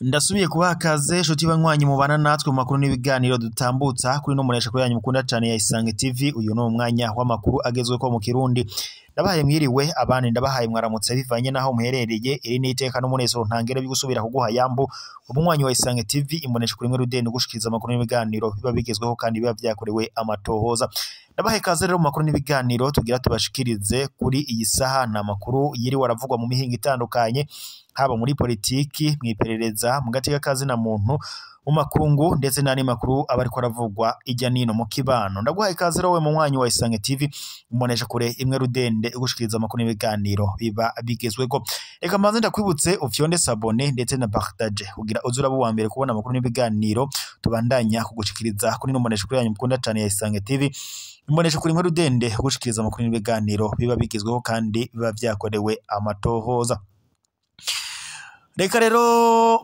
Ndasubiye kubaha kaze nshuti banywanyi mubana natwe mu makuru n'ibiganiro dutambutsa kuri no muresha kuri yanyu mukunda cane ya Isange TV. Uyu ni umwanya w'amakuru agezweko mu Kirundi. Ndabahaye mwiriwe abandi, ndabahaye mwaramutse bivanye naho muherereye. Iri ni iteka n'umunezero ntangere byo gusubira kuguha yambu umunywanyi wa Isange TV, imbonesha kuri mwe rudende gushikiriza amakuru n'ibiganiro biba bigezweho kandi biba vyakorewe amatohoza. Ndabahaye kaze rero mu makuru n'ibiganiro tugira tubashikirize kuri iyi saha. Ni amakuru yiriwe aravugwa mu mihingo itandukanye, haba muri politiki, mw'iperereza, mu gateka kazina muntu, mu makungu, ndetse n'andi makuru aba ariko aravugwa ijya nino mu kibano. Ndaguhaye ikaze rero we munywanyi wa Isange TV, umubonesha kure imwe rudende igushikiriza amakuru n'ibiganiro biba bigezweko. Reka mbanze ndakwibutse ufyonde sabone ndetse na partage kugira uze uraba uwa mbere kubona amakuru n'ibiganiro tubandanya kugushikiriza kuri ino mbonesha kure yanyu mukunda cane ya Isange TV, imbonesha kure imwe rudende gushikiriza amakuru n'ibiganiro biba bigezweho kandi biba vyakorewe amatohoza. Reka rero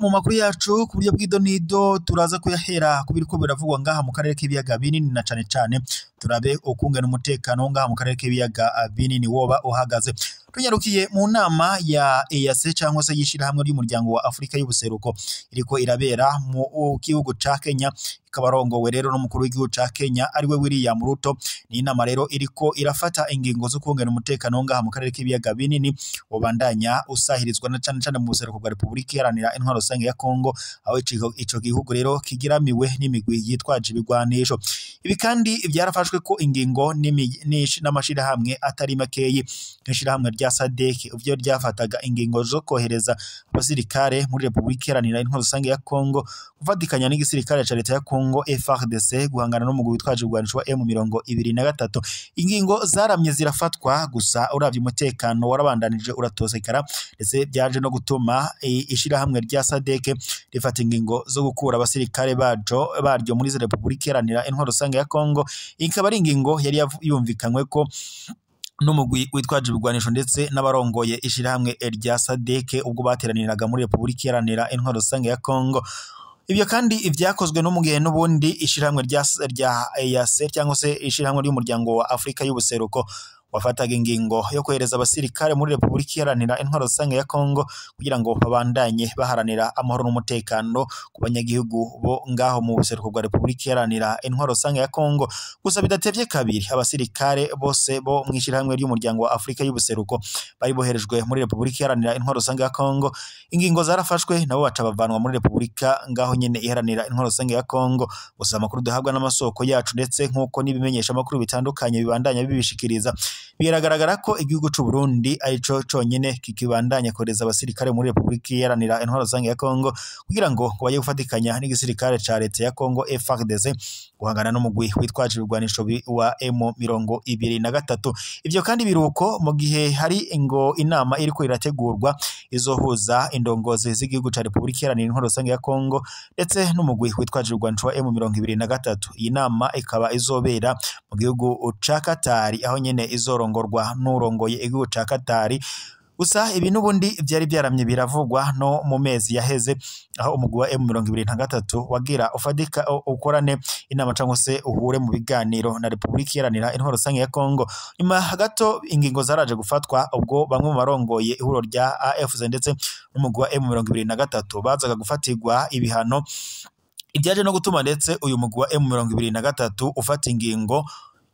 mu makuru yacu ku buryo bw'idonido turaza kuyahera ku biriko biravugwa ngaha mu karere k'ibiyaga binini, na cane cane turabe ukungene umutekano ngaha mu karere k'ibiyaga binini woba uhagaze. Tunyarukiye mu nama ya EAC cyangwa se y'ishirahamwe ry'umuryango wa Afrika y'ubuseruko iriko irabera mu gihugu ca Kenya, ikaba arongowe rero n'umukuru w'igihugu ca Kenya ariwe William Ruto. Ni inama rero iriko irafata ingingo zo kungena umutekano ngaha mu karere k'ibiyaga binini ubandanya usahirizwa na cane cane mu buseruko bwa Republika Iharanira Intwaro Rusange ya Kongo, aho ico gihugu rero kigiramiwe n'imigwi yitwaje ibigwanisho. Ibi kandi byarafashwe ko ingingo n'amashirahamwe atari makeyi, nk'ishirahamwe rya SADC ivyo ryafataga ingingo zo kohereza abasirikare muri Republika Iharanira Intwaro Rusange ya Kongo gufatikanya n'igisirikare ca leta ya Kongo FARDC guhangana n'umugwi witwaje ibigwanisho wa M23. Ingingo zaramye zirafatwa, gusa uravye umutekano warabandanije uratosekara, ndetse byaje no gutuma ishirahamwe rya SADC rifata ingingo zo gukura abasirikare baryo muri Republika Iharanira Intwaro Rusange ya Kongo. Ikaba ari ingingo yari yumvikanywe ko n'umugwi witwaje ibigwanisho ndetse n'abarongoye ishirahamwe rya SADC ubwo bateraniraga muri Republika Iharanira Intwaro Rusange ya Kongo. Ibyo kandi ivyakozwe no mu gihe n'ubundi ishirahamwe rya EAC cyangwa se ishirahamwe ry'umuryango wa Afrika y'ubuseruko wafataga ingingo yo kohereza abasirikare muri Republika Iharanira Intwaro Rusange ya Kongo kugira ngo babandanye baharanira amahoro n'umutekano ku banyagihugu bo ngaho mu buseruko bwa Republika Iharanira Intwaro Rusange ya Kongo. Gusa bidatevye kabiri, abasirikare bose bo mw'ishirahamwe ry'umuryango wa Afrika y'ubuseruko bari boherejwe muri Republika Iharanira Intwaro Rusange ya Kongo, ingingo zarafashwe nabo baca bavanwa muri Republika ngaho nyene Iharanira Intwaro Rusange ya Kongo. Gusa amakuru duhabwa n'amasoko yacu ndetse nk'uko n'ibimenyesha amakuru bitandukanye bibandanya bibishikiriza, biragaragara ko igihugu c'u Burundi arico conyene kikibandanya kohereza abasirikare muri Republika Iharanira Intwaro Rusange ya Kongo kugira ngo baje gufatikanya n'igisirikare ca leta ya Kongo FARDC guhangana n'umugwi witwaje ibigwanisho wa M23. Ivyo kandi biruko mu gihe hari ngo inama iriko irategurwa izohuza indongozi z'igihugu ca Republika Iharanira Intwaro Rusange ya Kongo ndetse n'umugwi witwaje ibigwanisho wa M23. Iyi nama ikaba izobera mu gihugu ca Katari, aho nyene izorongorwa n'urongoye igihugu ca Katari. Gusa ibi n'ubundi vyari vyaramye biravugwa no mu mezi yaheze, aho umugwi wa M23 wagira ufadika ukorane inama cyangwa se uhure mu biganiro na Republika Iharanira Intwaro Rusange ya Kongo. Nyuma gato ingingo zaraje gufatwa ubwo bamwe mu barongoye ihuriro rya AFC ndetse n'umugwi wa M23 bazaga gufatirwa ibihano, ibyaje no gutuma ndetse uyu mugwi wa M23 ufata ingingo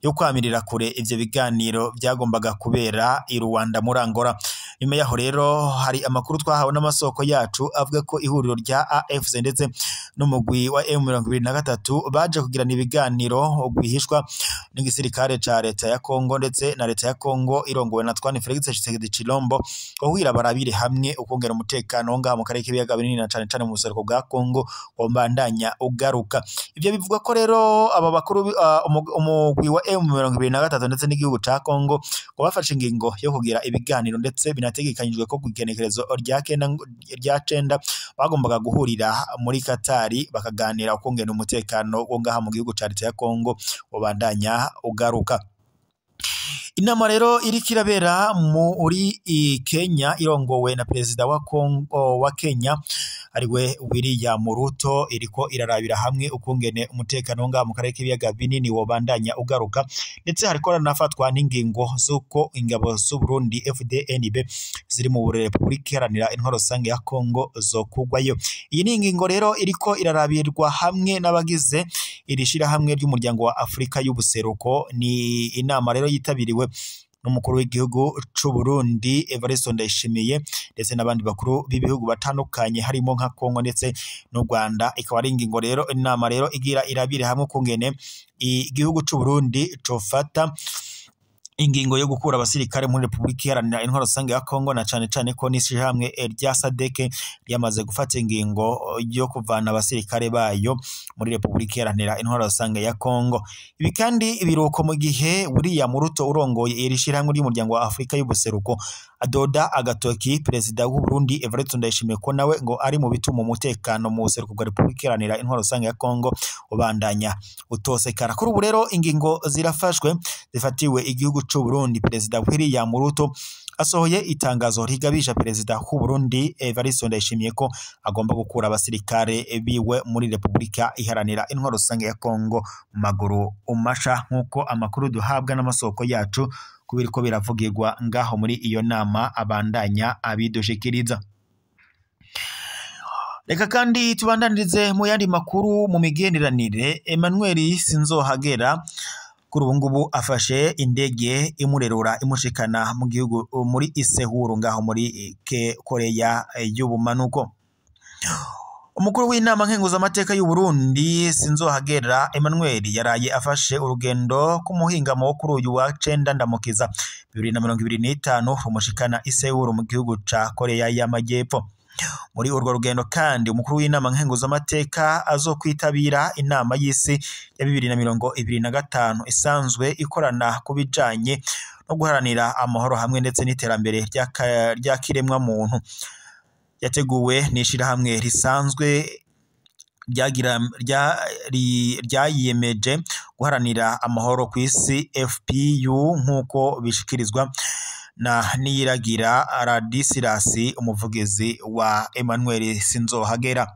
yo kwamirira kure ivyo biganiro byagombaga kubera i Rwanda muri Angola. Nyuma yaho rero hari amakuru twahawe n'amasoko yacu avuga ko ihuriro rya AFC ndetse n'umugwi wa M23 baje kugirana ibiganiro rwihishwa n'igisirikare ca leta ya Kongo ndetse na leta ya Kongo irongowe na Antoine Felix Tshisekedi Tshilombo, kugira barabire hamwe ukongera umutekano ngaha mu karere k'ibiyaga binini na cane cane mu buseruko bwa Kongo wobandanya ugaruka. Ivyo bivugwa ko rero aba bakuru umugwi wa M23 ndetse n'igihugu ca Kongo ngo bafashe ingingo yo kugira ibiganiro, ndetse binategekanyijwe ko kw'igenekerezo rya cenda bagombaga guhurira muri Katari bakaganira ukungena umutekano wo ngaha mu gihugu ca leta ya Kongo wobandanya ugaruka. Inama rero iriko irabera muri Kenya irongowe na perezida wa Kongo wa Kenya ariwe William Ruto, iriko irarabira hamwe ukungene umutekano ngaha mu karere k'ibiyaga binini wobandanya ugaruka, ndetse hariko haranafatwa n'ingingo z'uko ingabo z'u Burundi FDNB ziri mu Republika Iharanira Intwaro Rusange ya Kongo zokugwayo. Iyi ni ingingo rero iriko irarabirwa hamwe n'abagize iri shirahamwe ry'umuryango wa Afrika y'ubuseruko. Ni inama rero yitabiriwe n'umukuru w'igihugu c'u Burundi Evariste Ndayishimiye ndetse n'abandi bakuru b'ibihugu batandukanye harimo nka Kongo ndetse n'u Rwanda. Ikaba ari ingingo rero, inama rero igira irabire hamwe kungene igihugu c'u Burundi cofata ingingo yo gukura abasirikare muri Republika Iharanira Intwaro Rusange ya Kongo, na cane cane ko n'ishirahamwe rya SADC ryamaze gufata ingingo yo kuvana abasirikare bayo muri Republika Iharanira Intwaro Rusange ya Kongo. Ibi kandi biruko mu gihe William Ruto urongoye iri shirahamwe ry'umuryango wa Afrika y'ubuseruko adoda agatoki perezida w'u Burundi Evariste Ndayishimiye ko nawe ngo ari mu bituma umutekano mu buseruko bwa Republika Iharanira Intwaro Rusange ya Kongo ubandanya utosekara. Kuri ubu rero ingingo zirafashwe zifatiwe igihugu c'u Burundi. Perezida William Ruto asohoye itangazo rigabisha perezida w'u Burundi Evariste Ndayishimiye ko agomba gukura abasirikare biwe muri Republika Iharanira Intwaro Rusange ya Kongo mu maguru umasha, nk'uko amakuru duhabwa n'amasoko yacu kubiriko biravugirwa ngaho muri iyo nama abandanya abidushikiriza. Reka kandi tubandanirize mu yandi makuru mu migenderanire. Emmanuel Sinzohagera kuri ubu ngubu afashe indege imurerura imushikana mu gihugu muri Isehuru ngaho muri Korea y'ubumanuko. Umukuru w'inama nkenguzamateka y'u Burundi Sinzohagera Emmanuel yaraye afashe urugendo k'umuhingamo wo kuri uyu wa 9 Ndamukiza 2025 umushikana Isehuru mu gihugu ca Korea y'Amajyepfo. Muri urwo rugendo kandi umukuru w'inama nkenguzamateka azokwitabira inama y'isi ya 2025 isanzwe ikorana ku bijanye no guharanira amahoro hamwe ndetse n'iterambere rya kiremwa muntu, yateguwe n'ishirahamwe risanzwe ryayiyemeje guharanira amahoro ku isi FPU, nk'uko bishikirizwa na Niyiragira Radisirasi umuvugizi wa Emmanuel Sinzohagera.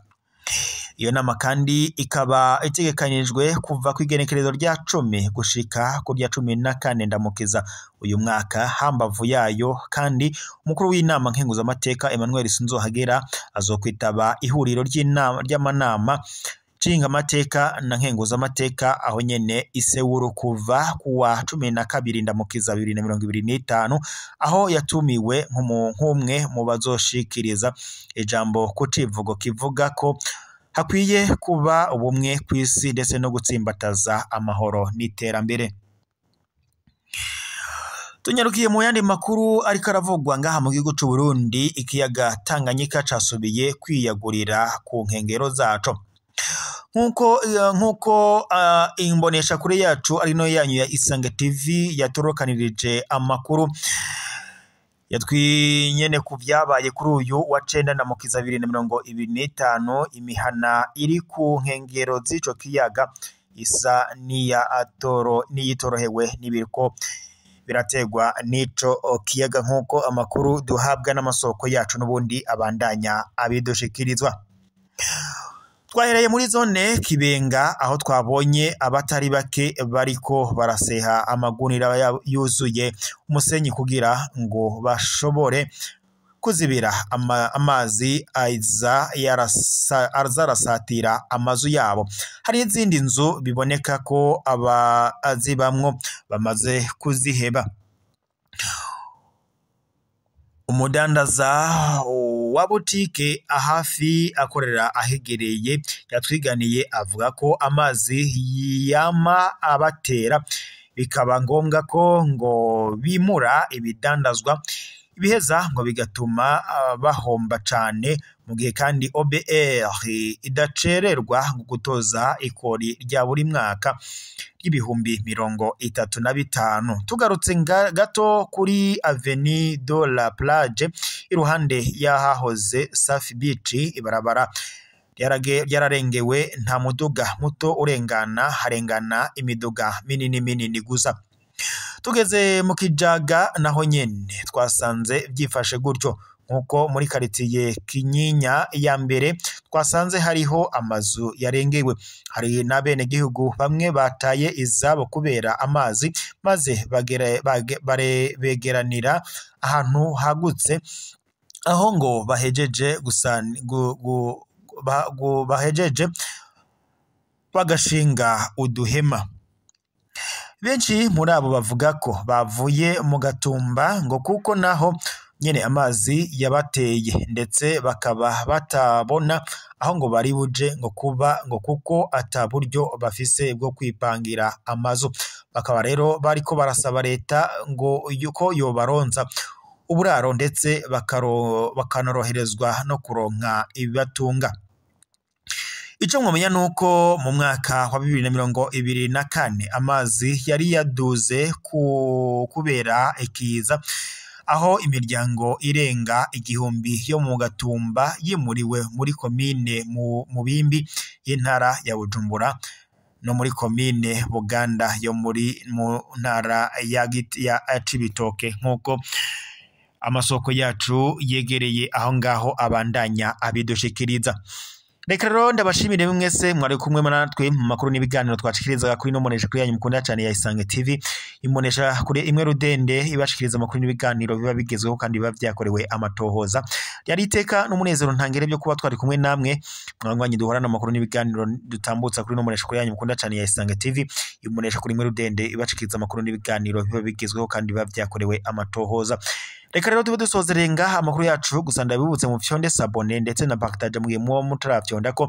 Iyo nama kandi ikaba itegekanijwe kuva ku igenekerezo rya 10 gushika ku rya 14 Ndamukiza uyu mwaka. Hambavu yayo kandi umukuru w'inama nkenguzamateka Emmanuel Sinzohagera azokwitaba ihuriro ry'inama ry'amanama nshingamateka na nkenguzamateka aho nyene Isewuru kuva kuwa 12 Ndamukiza 2025, aho yatumiwe nk'umwe mu bazoshikiriza ijambo ku civugo kivuga ko hakwiye kuba ubumwe kw'isi ndetse no gutsimbataza amahoro n'iterambere. Tunyarukiye mu yandi makuru ariko aravugwa ngaha mu gihugu c'u Burundi, ikiyaga Tanganyika casubiye kwiyagurira ku nkengero zaco. Nkuko imbonesha kure yacu ari no yanyu ya Isange TV yatorokanirije amakuru yatwinyene ku vyabaye kuri uyu wa 9 Ndamukiza 2025, imihana iri ku nkengero z'ico kiyaga isa niya atoro niyitorohewe n'ibiriko birategwa n'ico kiyaga, nkuko amakuru duhabwa n'amasoko yacu n'ubundi abandanya abidushikirizwa. Twahereye muri zone Kibenga aho twabonye abatari bake bariko baraseha amagunira yuzuye umusenyi kugira ngo bashobore kuzibira amazi aza arasatira amazu yabo. Hari izindi nzu biboneka ko abazibamwo bamaze kuziheba. Umudandaza wa butike ahafi akorera ahegereye yatwiganiye avuga ko amazi yama abatera bikaba ngombwa ko ngo bimura ibidandazwa ibiheza ngo bigatuma bahomba cane, mu gihe kandi OBR idacererwa ngo gutoza ikori rya buri mwaka ry'ibihumbi 35. Tugarutse gato kuri Avenue de la Plage iruhande y'ahahoze Safi Beach, ibarabara ryararengewe nta muduga muto urengana, harengana imiduga minini minini gusa. Tugeze mu Kijaga naho nyene twasanze byifashe gutyo, Nkuko muri karitiye Kinyinya ya mbere twasanze hariho amazu yarengewe, hari n'abenegihugu bamwe bataye izabo kubera amazi, maze begeranira ahantu hagutse, aho ngo bahejeje bahejeje bagashinga uduhema. Benshi muri abo bavuga ko bavuye mu Gatumba ngo kuko naho nyene amazi yabateye, ndetse bakaba batabona aho ngo bari buje ngo kuba, ngo kuko ata buryo bafise bwo kwipangira amazu. Bakaba rero bariko barasaba leta ngo yuko yobaronza uburaro, ndetse bakanoroherezwa no kuronka ibibatunga. Ico mwomenya nuko mu mwaka wa 2024 amazi yari yaduze kubera ikiza, aho imiryango irenga 1000 yo mu Gatumba yimuriwe muri komine Mubimbi y'intara ya Bujumbura no muri komine Buganda yo muri mu ntara ya Cibitoke, nkuko amasoko yacu yegereye aho ngaho abandanya abidushikiriza. Reka rero ndabashimire mwese mwari kumwe natwe mu makuru n'ibiganiro twashikirizaga kuri no monesha kuri yanyu mukunda cyane ya Isange TV, imonesha kuri imwe rudende ibashikiriza amakuru n'ibiganiro biba bigezweho kandi biba vyakorewe amatohoza. Yari iteka n'umunezero ntangere byo kuba twari kumwe namwe mwangwanyi duhorana amakuru n'ibiganiro dutambutsa kuri no monesha kuri yanyu mukunda cyane ya Isange TV, imonesha kuri imwe rudende ibashikiriza amakuru n'ibiganiro biba bigezweho kandi biba vyakorewe amatohoza. Reka rero tube dusozereye ngaha amakuru yacu, gusa ndabibutse mu fyonde sabone ndetse na partage mugihe muba mutaravyonda ko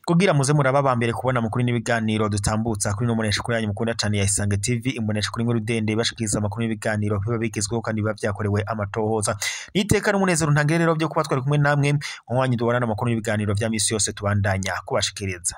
kugira muze muraba ba mbere kubona amakuru n'ibiganiro dutambutsa kuri no monesha kuri yanyu mukunda cyane ya Isange TV, imbonesha kuri rudende bashikiriza amakuru n'ibiganiro biba bigezweho kandi biba vyakorewe amatohoza. Niteka n'umunezero ntangere rero byo kuba twari kumwe namwe mwanywanyi duhorana amakuru n'ibiganiro vya misi yose tubandanya kubashikiriza.